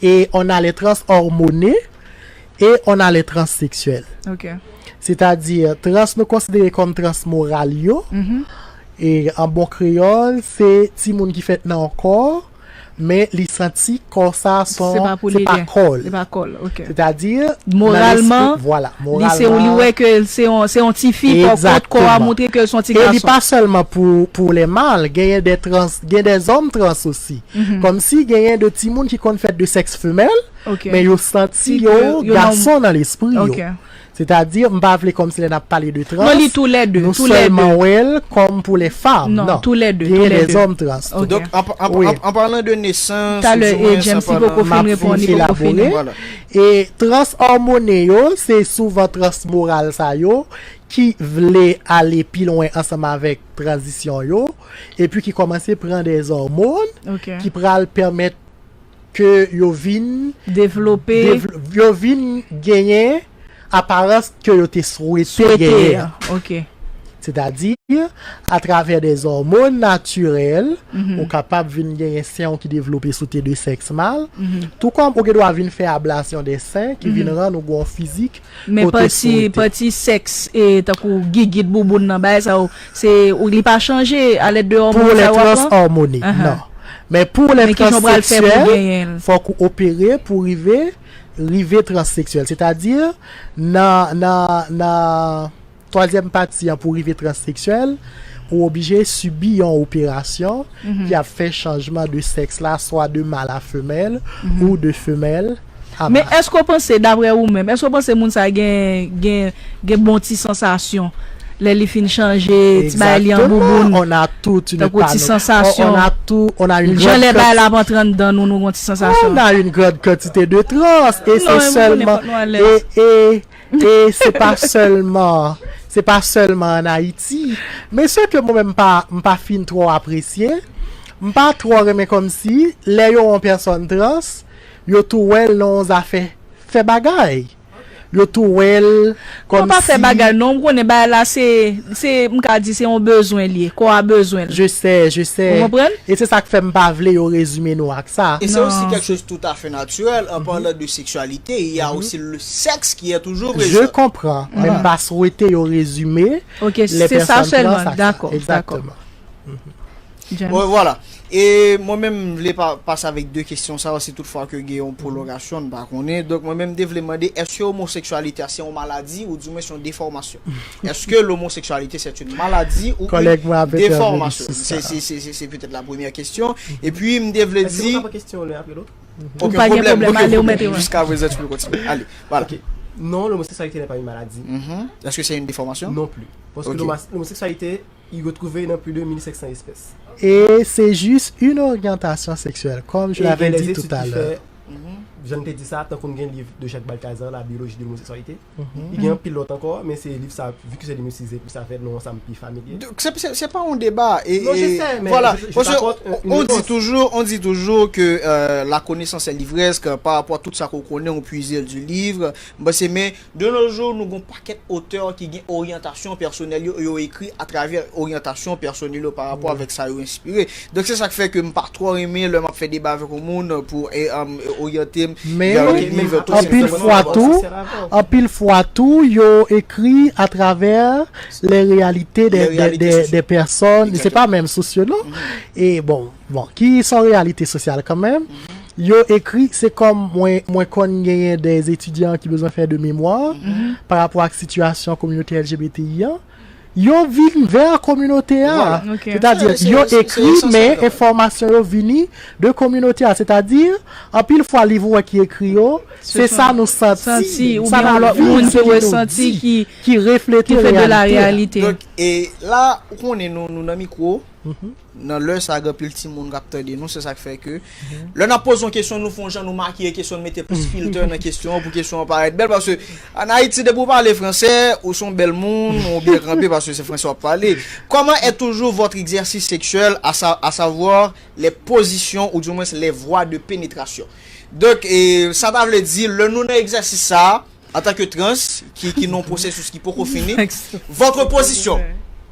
et on a les trans hormonées, et on a les trans sexuelles. Ok. Sètadi, trans nou konsidere kòm trans moral yo. E an bon kreyòl, se timoun ki fèt nan yon kò, men li santi kò sa son, Se pa pou se li pa li. kò l. Se pa kò l, ok. Sètadi, Moralman, vwala, li se ou li wè ke l se yon, se yon ti fi, kò, kò a montre ke l se yon ti E li gason. Pa sèlman pou, pou lè mal, genyen de trans, gen de zòm trans osi. Kòmsi genyen de timoun ki konn fèt de sèks femèl, Ok. Men yo santi Si yo ke yo nan- gason nan lespri yo. Ok. Sètadi, m pa vle kòmsi lè n ap pale de trans, Non, li tou lè de, nou tou lè de. Sèlman wè l kòm pou lè fanm. Non, Non, tou lè de, Gen tou lè de de. zòm trans. Ok. Donk, an, an, Oui. an, an parlan de nesans, Talè, ou di mwen, e, James, sa li poko pa- fin reponn, li poko fini. Elabore. Vwala. E trans òmone yo, se souvan trans moral sa yo ki vle ale pi lwen ansanm avèk tranzisyon yo, epi ki kòmanse pran de òmòn Ok. ki pral pèmèt ke yo vin Devlope. devl- yo vin genyen aparans ke yo te swete Swete. Genyen. Ok. Sètadi, atravè de òmòn natirèl, ou kapab vin genyen sen w ki devlope sou te de sèks mal. Tou kòm ou gen dwa vin fè ablasyon de sen ki vin rann ou gon fizik Men ou te pati, swete. Pati sèks, e, tankou gigit, bouboun nan, bagay sa yo, se, ou, li pa chanje alèd de òmòn Pou lè sa yo ap trans pran? Òmone, Ahan. Non. Men pou lè Men ki jan w pral fè pou transseksyèl, genyen l? Fòk ou opere pou rive, rive transseksyèl. Sètadi, nan, nan, nan twazyèm pati an pou rive transseksyèl, ou oblije sibi yon operasyon ki ap fè chanjman de sèks la, swa de mal a femèl ou de femèl a Men mal. Èske w panse, daprè ou menm, èske w panse moun sa gen, gen, gen bon ti sansasyon lè li fin chanje, ti bagay li an Exactement. Bouboun? On a toute une Tankou ti pano- sansasyon. On a tout, on a une Jan grande lè bagay la ap quantité- antre anndan nou, nou gon ti sansasyon. On a une grande quantité de trans et Non, c'est e, seulement nou konnen, nou et, et, et c'est pas seulement c'est pas seulement en Haïti. Men se ke mwen menm m pa, m pa fin twò apresye, m pa twò renmen kòmsi lè yo yon pèsòn trans, yo tou wè l nan yon zafè fè bagay. Yo tou wè l Non, pa fè kòmsi bagay non, m konnen bagay la se, se, m ka di se yon bezwen li ye, kò a bezwen l. Je sais, je sais. Ou konprann? E se sa k fè m pa vle yo rezime nou ak sa. Et c'est Non. Aussi quelque chose tout à fait naturel. En parlant de sexualité, il y a aussi le sexe qui est toujours Je présent. Comprends, men m pa swete yo rezime Ok, lè se sa pèsòn sèlman, trans ak sa. Dakò, dakò. Exactement. James. Ouais, voilà. E mwen menm, m vle pa, pase avèk de kesyon sa, si toutfwa ke gen yon pwolongasyon, n pa konnen. Donk, mwen menm, m te vle mande, èske omoseksyalite a se yon maladi ou di mwen se yon defòmasyon? Est-ce que l'homosexualité, c'est une maladie ou Kòlèg mwen ap une interveni déformation? Sou sa. Se, se, se, se, se petèt la premyè kesyon. Epi, m te vle Est-ce que di, nou ka pran kesyon youn apre lòt? Okenn Pa gen pwoblèm, pwoblèm, okenn ale, ou pwoblèm. Mete Wan. Jiska prezan, tu peux continuer. Ale, voilà. Ok. Non, l'homosexualité n'est pas une maladie. Mhm. Est-ce que c'est une déformation? Non plus. Parce que Ok. l'homo- l'homosexualité, Il retrouvé dans plus de mille cinq cents espèces. Et c'est juste une orientation sexuelle, comme je l'avais dit tout à l'heure. Jan n te di sa, tankou n gen liv de Jacques Balthazar, La biologie de l'homosexualité. Li gen anpil lòt ankò, men se liv sa, vu que c'est li m itilize pou sa, fè non an sa m pi familye. Donc, c'est, c'est, c'est pas un débat. Et, Non, je et sais, mais voilà. je- je Parce que t'apporte on, une on dit réponse. toujours, on dit toujours que euh, la connaissance est livresque, euh, par rapport à tout ça qu'on connaît, on puise du livre. Bon, c'est, mais de nos jours, nou gen pakèt otè ki gen oryantasyon pèsonèl yo, yo ekri atravè oryantasyon pèsonèl yo pa rapò avèk sa yo enspire. Donk se sa k fè ke m pa twò renmen lè m ap fè deba avèk yon moun pou e, um, oryante m Men, vers le livre, tout anpil ça. fwa tou, anpil fwa tou, yo ekri atravè les réalités des, Les des, réalités des, sociales. Des personnes, se Exactement. Pa menm sosyològ. E bon, bon, ki son reyalite sosyal kanmenm. Yo ekri, se kòm mwen, mwen konn genyen des étudiants ki bezwen fè de mémoire pa rapò ak sitiyasyon kominote L G B T I an. Yo vin vè kominote a. Voilà. Ok. Sètadi, Se- se- yo se- se ekri, esansyèl men kanmenm. Enfòmasyon yo vini de kominote a. Sètadi, anpil fwa, liv ou wè ki ekri yo, se sa nou santi. Santi, Sa oubyen n ap lòt viv, moun se ki ki nou resanti, di, ki, ki reflete ki fè de la reyalite a. Reyalite. Donk, e la, ou konnen nou, nou nan mikwo, nan lè sa, gen anpil timoun k ap tande nou, se sa k fè ke lè n ap poze yon kesyon, nou fè yon jan, nou makiye kesyon, nou mete plis filtè nan kesyon an pou kesyon an parèt bèl, paske an Ayiti, depi w pale fransè, ou se yon bèl moun, ou byen kanpe, paske se fransè w ap pale. Comment est toujours votre exercice sexuel, à sa- à savoir les positions, ou du moins les voies de pénétration. Donk, e, sa ta vle di, lè nou nan egzèsis sa, antanke trans, ki, ki nan yon pwosesis ki poko fini, votre position.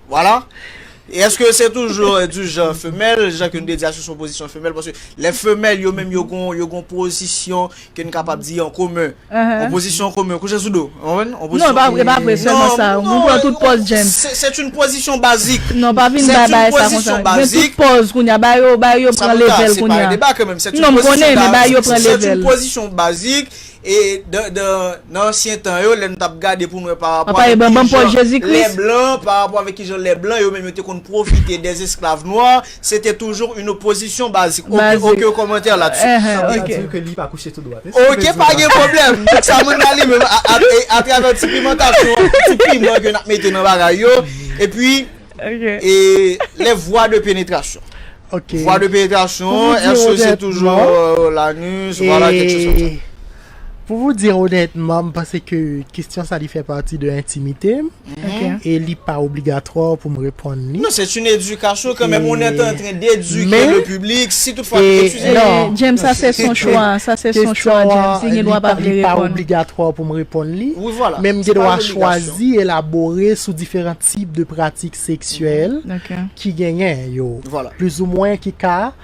Voilà. E èske se toujou, euh, du genre femelle, jan ke nou te di a, sou yon pozisyon femèl, paske lè femèl, yo menm, yo gon, yo gon pozisyon ke nou kapab di an komen. Yon pozisyon komen, kouche sou do. Ou konprann? Yon pozisyon Non, pa vre, pa vre, sèlman sa. Ou pran tout pòz, James. C'est, c'est une position basique. Non, pa vin C'est bay une bagay sa position konsa. Gen tout basique. pòz kounye a, ba yo, ba yo pran Samantha, level se pa kounye yon a. deba kanmenm, c'est une Non, m konnen, position men ba yo basique. Pran C'est level. Une position basique. E dan, dan, nan ansyen tan yo, lè n t ap gade pou n wè pa rapò Papa, e ban, ban pòz Jezikri. Lè blan, pa rapò avèk kijan lè blan yo menm yo te konn pwofite des esclaves noirs, c'était toujours une position basique. Oke, Basique. Oke, kòmantè la-dessus. Ehe, Sa vle ok. di ke li pa kouche tou dwat. Oke, pa gen pwoblèm. Sa moun nan li menm, a- a- e atravè ti pimantasyon, ti piman ke n ap mete nan bagay yo, epi Ok. e les voies de pénétration. Ok. Voie de pénétration, Pour vous dire est-ce que c'est honnêtement, toujours euh, l'anus, voilà, quelque chose comme ça. Et pour vous dire honnêtement, m panse ke kesyon sa li fè pati de entimite m, Ok. e li pa obligatwa pou m reponn li. Non, c'est une éducation quand même. On est en train d'éduquer Mais- le public. Si toutefois, Et- excusez. Non. Eh, James, sa se son chwa, sa se son chwa, James. Li gen dwa pa vle Li pa reponn. Obligatwa pou m reponn li. Oui, voilà. Men m C'est gen pas dwa une obligation. Chwazi elabore sou diferan tip de pratik seksyèl Ok. ki genyen yo. Voilà. Plizoumwen ki ka.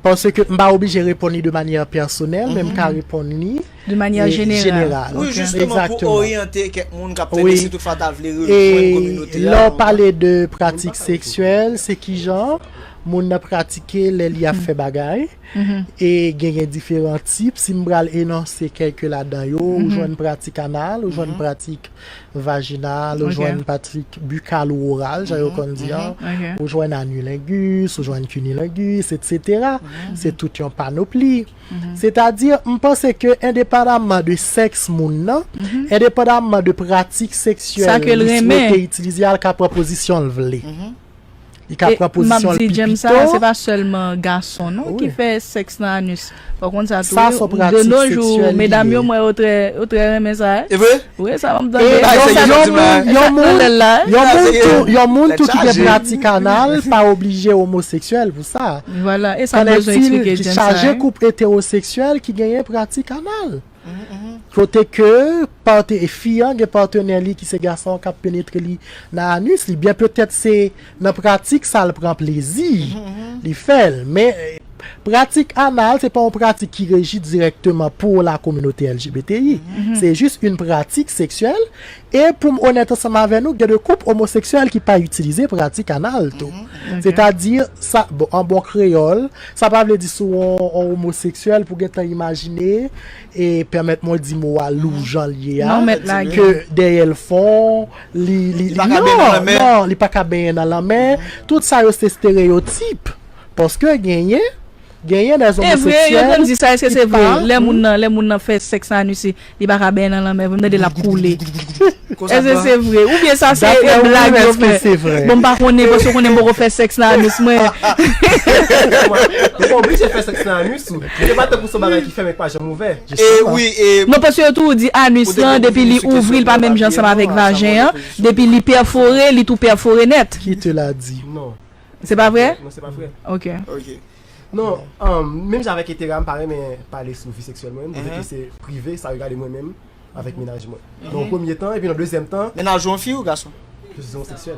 Paske m pa oblije reponn li de manyè pèsonèl, men m ka reponn li De manyè e, jeneral. jeneral. Oui, Ok. justement, Exactement. Pou oryante kèk moun k ap tande, Oui. Si toutfwa ta vle E rejwenn kominote a. Lè w pale de pratik seksyèl, se kijan moun nan pratike lè li ap fè bagay. E genyen diferan tip. Si m pral enonse kèk ladan yo, ou jwenn pratik anal, ou jwenn pratik vajinal, ou Ok. jwenn pratik bikal ou oral, jan yo konn di an, Ok. ou jwenn anilingus, ou jwenn kinilingus, etsetera. Se tout yon panopli. Sètadi, m panse ke endepandamman de sèks moun nan, endepandamman de pratik seksyèl Sa ke l li renmen. Swete itilize a, l ka pran pozisyon l vle. Li ka E pran m ap pozisyon l di James sa, pito. Se pa sèlman gason non Oui. Ki fè sèks nan anus. Ou konn sa tou. Sa se yon pratik De nos jours, seksyèl li medam yo, ye. Mwen yo trè, yo trè renmen sa. E vre? Wi, sa m ap E tande. Ba, yon, se yon yo di moun, mwen. yon moun, Lè la. yon moun Sa se tou, yon moun tou ki gen Chaje. Pratik anal pa oblije omoseksyèl pou sa. Vwala, e sa Qu'en m bezwen est-il eksplike ki James sa. Chaje Wi. Koup etewoseksyèl ki genyen pratik anal. Kote ke parte, fi an gen patnè li ki se gason an k ap penetre li nan anus li. Byen petèt se nan pratik sa l pran plezi. Li fè l. Men, eh, pratik anal, se pa yon pratik ki reji dirèkteman pou la kominote L G B T I. Se jis yon pratik seksyèl. E pou m onèt ansanm avè nou, gen de koup omoseksyèl ki pa itilize pratik anal tou. Sètadi, sa, bon, an bon kreyòl, sa pa vle di si w yon, yon omoseksyèl pou gentan imajine e pèmèt mwen di mo a lou jan l ye a, Non, mèt lage. Ke dèyè l fon, li, li, Li pa ka benyen nan lanmè. Non, li pa ka benyen nan lanmè. Tout sa yo se estereyotip. Paske genyen Genyen de E vre, yo konn di sa, èske se vre? Lè moun nan, lè moun nan fè sèks nan anis li, li pa ka benyen nan lanmè vre, m tande l ap koule. Èske se vre? Oubyen sa se e blag yo fè? Bon, m pa konnen, paske w konnen m poko fè sèks nan anis mwen. Ou pa oblije fè sèks nan anis ou. Se pa tankou se yon bagay ki fèmen, ki pa janm ouvè. E wi, e. Non, paske yo toujou di anis lan, depi li ouvri, li pa menm jan ansanm avèk vajen an. Depi li pèfore, li tou pèfore nèt. Qui te l'a dit? Non. Se pa vre? Non, se pa vre. Ok. Ok. Non, um, menm jan avèk Etera, m pa renmen pale sou vi seksyèl mwen, m panse ke se prive, sa regade mwen menm avèk mennaj mwen. Nan yon premye tan, epi nan dezyèm tan, Mennaj ou an fi ou gason? je suis homosexuel.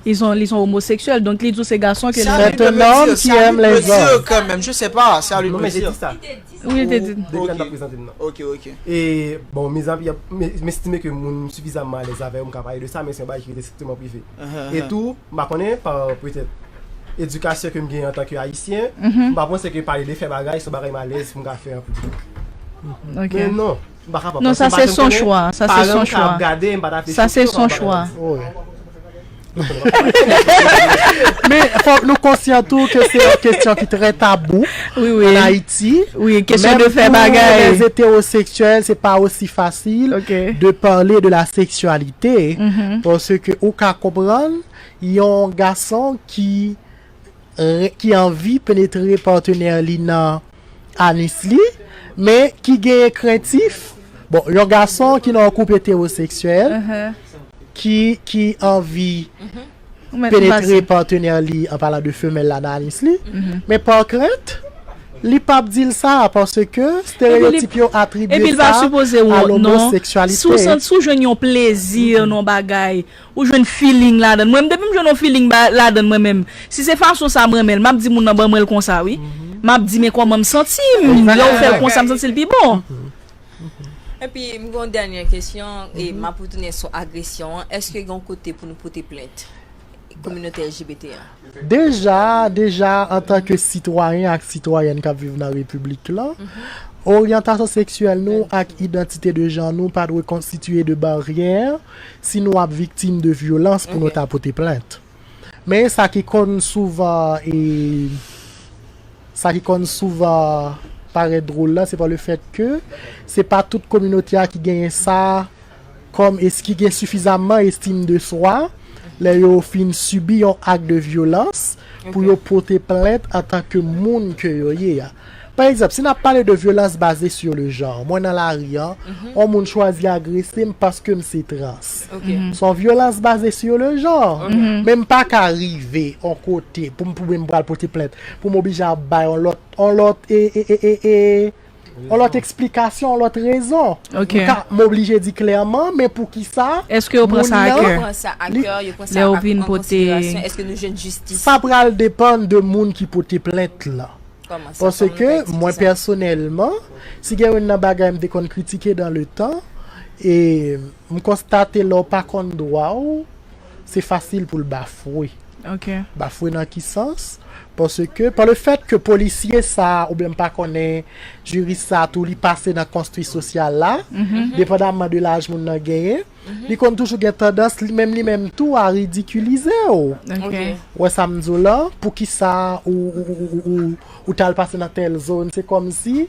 Ils sont, ils sont homosexuels, donc li di w se gason ke C'est à li. lui de me dire, c'est à lui de me dire quand même, je sais pas, c'est à lui de Non, me men se dire. di sa. Wi, li te di. Depi lè m t ap prezante m nan. Ok, ok. E, bon, mezanmi, m estime ke moun sifizamman alèz avè yo, m ka pale de sa, men se yon bagay ki rete estrèmman prive. E tou, m pa konnen, pa petèt edikasyon ke m genyen antanke Ayisyen, m pa panse ke pale de fè bagay, se yon bagay m alèz pou m ka fè an piblik. Ok. Men non, m pa kapab. Non, sa se son chwa, sa se son chwa. Gade, m pa ta fè Sa se son chwa. Men fòk nou konsyan tou ke se yon kesyon ki trè tabou Wi, wi. An Ayiti. Wi, kesyon de fè bagay. Menm pou les hétérosexuels, se pa osi fasil Ok. de parler de la sexualité. Paske ou ka konprann yon gason ki re- ki anvi penetre patnè li nan anis li, men ki genyen krentif. Bon, yon gason ki nan yon koup etewoseksyèl, ki ki anvi penetre patnè li an palan de femèl la nan anis li, men pa krent, li p ap di l sa paske stereyotip yo atribye sa a lomoseksyalite. Si w jwenn yon plezi nan yon bagay, ou jwenn feeling ladan l. Mwen menm, depi m jwenn yon feeling ladan l mwen menm, si se fason sa m renmen l, m ap di moun nan ban mwen l konsa wi. M ap di men kòman m santi m, lè w fè l konsa m santi l pi bon. Epi m gen yon dènye kesyon e m ap retounen sou agresyon an, èske gen yon kote pou nou pote plent kominote L G B T an? Deja, deja antanke sitwayen ak sitwayèn k ap viv nan repiblik lan, oryantasyon seksyèl nou ak idantite de jan nou pa dwe konstitiye de baryè si nou ap viktim de vyolans pou nou ta pote plent. Men sa ki konn souvan e sa ki konn souvan parèt dwòl la se pa lefèt ke se pa tout kominote a ki genyen sa kòm es ki gen sifizamman estim de swa lè yo fin sibi yon ak de vyolans pou yo pote plent antanke moun ke yo ye a. Pa egzanp, si n ap pale de vyolans baze sur le genre, mwen nan lari an, yon moun chwazi agrese m paske m se trans. Se yon vyolans baze sur le genre. Men m pa ka rive yon kote pou m pou m pral pote plent, pou m oblije ap bay yon lòt, yon lòt e, e, e, e, e, yon lòt eksplikasyon, yon lòt rezon. M ka, m oblije di klèman, men poukisa Èske yo pran sa a kè? Pran sa a kè, yo pran sa an konsiderasyon, èske nou jwenn jistis? Sa pral depann de moun ki pote plent lan. Kòman sa? Paske mwen pèsonèlman, si gen youn nan bagay m te konn kritike dan le tan, e m konstate lè w pa konn dwa w, se fasil pou l bafwe. Ok. Bafwe nan ki sans? Paske pa le fèt ke polisye sa a oubyen m pa konnen jiris sa a tou li pase nan konstwi sosyal la, depandamman de laj moun nan genyen, li konn toujou gen tandans li menm li menm tou a ridikilize w. Ok. Ou wè sa m di w la? Poukisa ou, ou, ou, ou, ou, ou t al pase nan tèl zòn? Se kòmsi,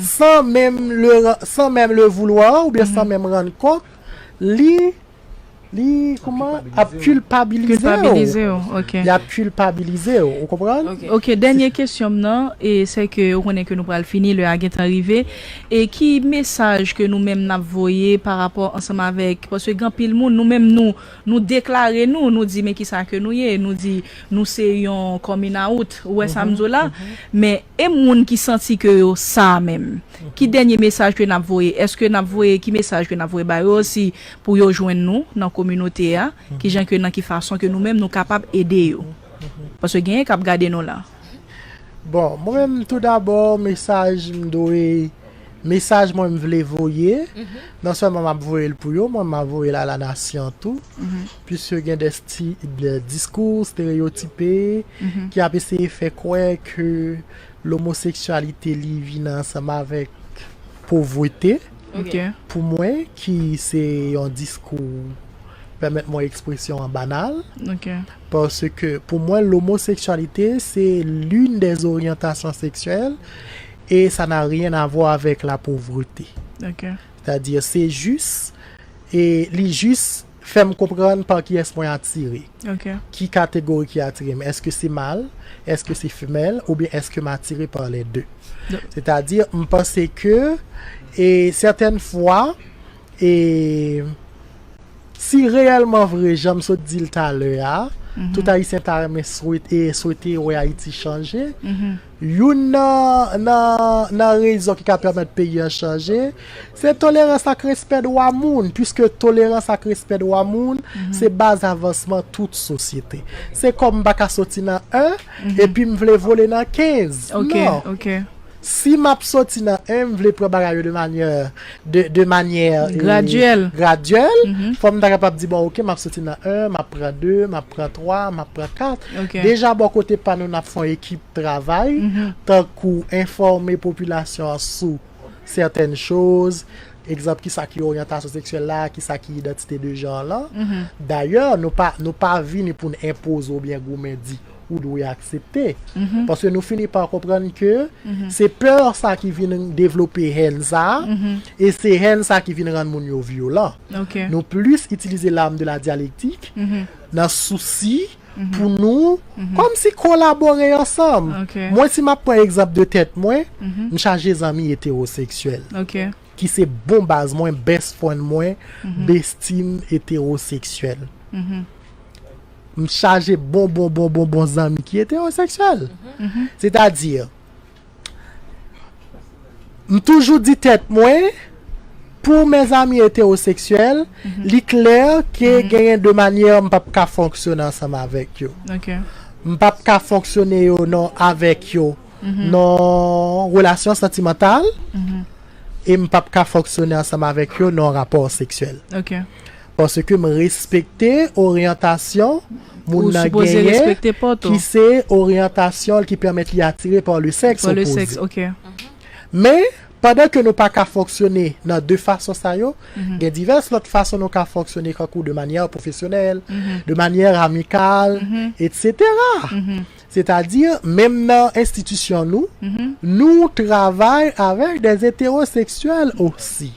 sans même le, sans même le vouloir, oubyen sans même rendre compte, li, li, kòman, ap kilpabilize w. Kilpabilize w, ok. Li ap kilpabilize w, ou konprann? Ok. Ok, dènye kesyon m nan, e se ke ou konnen ke nou pral fini, lè a gentan rive. E ki mesaj ke nou menm n ap voye pa rapò ansanm avèk, paske gen anpil moun, nou menm nou, nou deklare nou, nou di men kisa ke nou ye, nou di nou se yon coming out, ou wè sa m di w la, men e moun ki santi ke yo sa menm, ki dènye mesaj ke n ap voye, èske n ap voye, ki mesaj ke n ap voye ba yo osi pou yo jwenn nou nan kominote a, kijan ke nan ki fason ke nou menm nou kapab ede yo, paske genyen k ap gade nou la. Bon, mwen menm tou dabò, mesaj m dwe, mesaj mwen m vle voye, non sèlman m ap voye l pou yo, mwen m ap voye l a la nasyon tou, piske gen de sti, de diskou stereyotipe ki ap eseye fè kwè ke lomoseksyalite li vin ansanm avèk povrete. Ok. Pou mwen, ki se yon diskou Pèmèt mwen ekspresyon an banal. Ok. Paske pou mwen, l'homosexualité, c'est l'une des orientations sexuelles et ça n'a rien à voir avec la pauvreté. Ok. Sètadi, se jis, e li jis fè m konprann pa kiyès mwen atire. Ok. Ki kategori ki atire m? Èske se mal? Èske se femèl? Oubyen èske m atire pa lè de? Don- Sètadi, m panse ke, e sètèn fwa, e si reyèlman vre, jan m sot di l talè a, tout Ayisyen ta renmen swete, e swete wè Ayiti chanje, youn nan, nan, nan rezon ki ka pèmèt peyi an chanje, se tolerans ak respè dwa moun, piske tolerans ak respè dwa moun, se baz avansman tout sosyete. Se kòm m pa ka soti nan en, epi m vle vole nan kenz. Ok, Non. Ok. Si m ap soti nan en, m vle pran bagay yo de manyè, de, de manyè, e, Gradyèl. gradyèl, fò m ta kapab di, bon, ok, m ap soti nan en, m ap pran de, m ap pran twa, m ap pran kat. Ok. Deja, bò kote pa nou, n ap fè yon ekip travay, tankou enfòme popilasyon an sou sètèn choz, egzanp, kisa ki oryantasyon seksyèl la, kisa ki idantite de jan lan. Dayè, nou pa, nou pa vini pou n enpoze oubyen goumen di ou dwe aksepte. Paske nou fini pa konprann ke se pè sa ki vin devlope hèn sa, e se hèn sa ki vin rann moun yo vyolan. Ok. Nou plis itilize l'arme de la dialectique nan sousi pou nou kòmsi kolabore ansanm. Ok. Mwen, si m ap pran egzanp de tèt mwen, m chaje zanmi etewoseksyèl. Ok. Ki se bon baz mwen, best friend mwen, bestie m etewoseksyèl. M chaje bon, bon, bon, bon, bon zanmi ki etewoseksyèl. Sètadi, m toujou di tèt mwen, pou mezanmi etewoseksyèl, li klè ke genyen de manyè m p ap ka fonksyone ansanm avèk yo. Ok. M p ap ka fonksyone yo non avèk yo nan relasyon santimantal, e m p ap ka fonksyone ansanm avèk yo nan rapò seksyèl. Ok. Paske m respekte oryantasyon moun Ou nan sipoze genyen, respekte pa w tou. Ki se oryantasyon ki pèmèt li atire pa le sèks Pou le opoze. Sèks, ok. Men, pandan ke nou pa ka fonksyone nan de fason sa yo, gen divès lòt fason nou ka fonksyone, kankou de manyè pwofesyonèl, de manyè amikal, etsetera. Sètadi, menm nan enstitisyon nou, nou travay avèk de etewoseksyèl osi.